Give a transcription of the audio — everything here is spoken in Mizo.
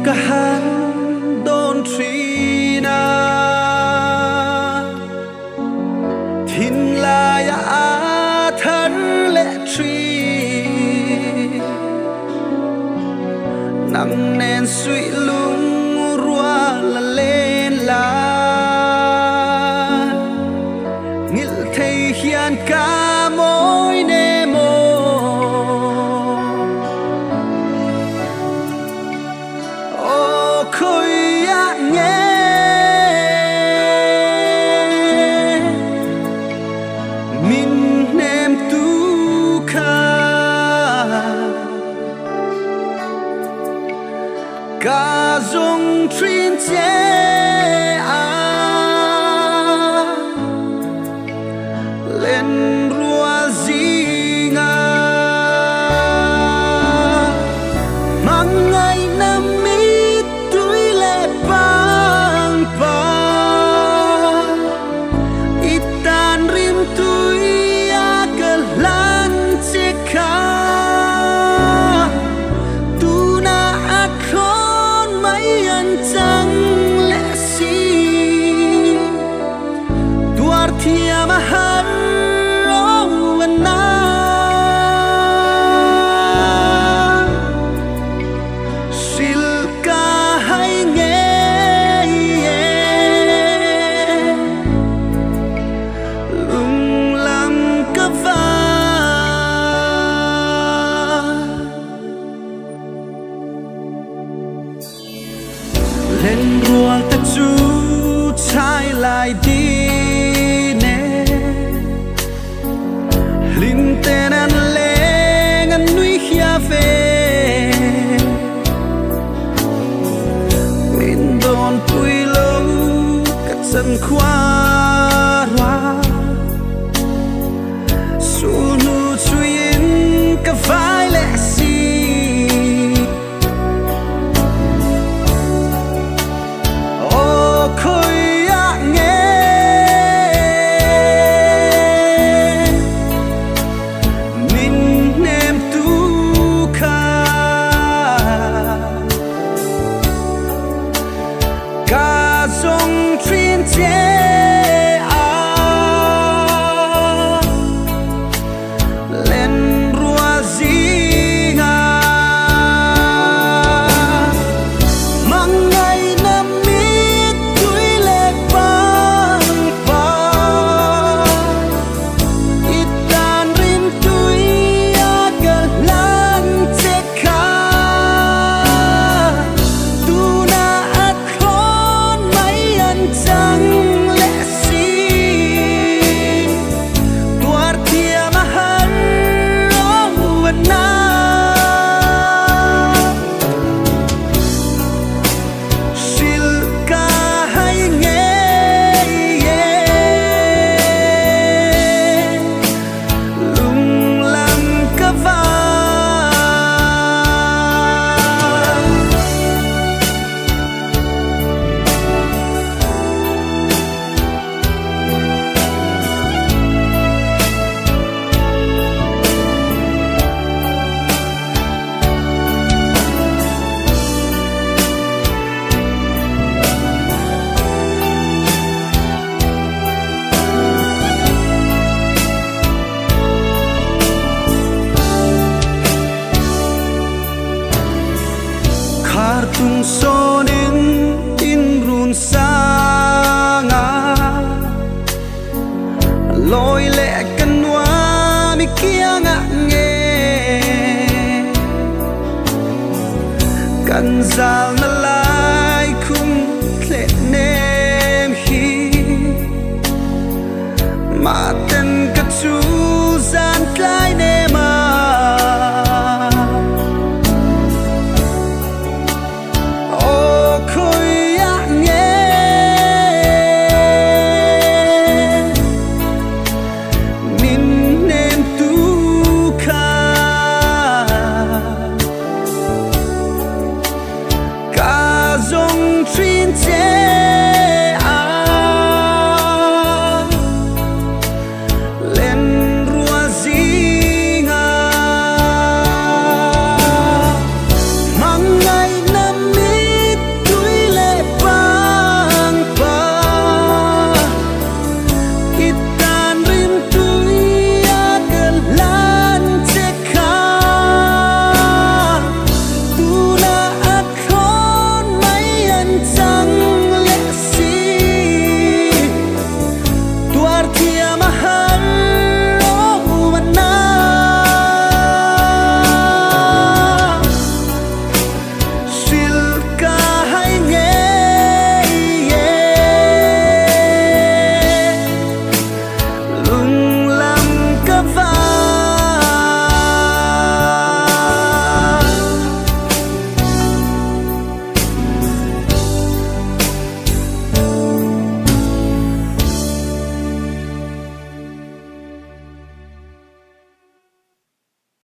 Ka han dawn thin a, thinlaia a thar leh thin. Nang nen suih lung rual a len lai, nghilh thei hian ka mawi ne maw. Aw khawiah nge min hnem tu kha ka zung thin che a Len rual zinga hmangaihna mittui leh pangpar i tan rimtui a ka hlan che kha tunah a thlawn mai an chang leh si. Tuar thiam a har o na. Sil ka hai nge lung lam ka va. Lenrual te chu chai lai di ne hlim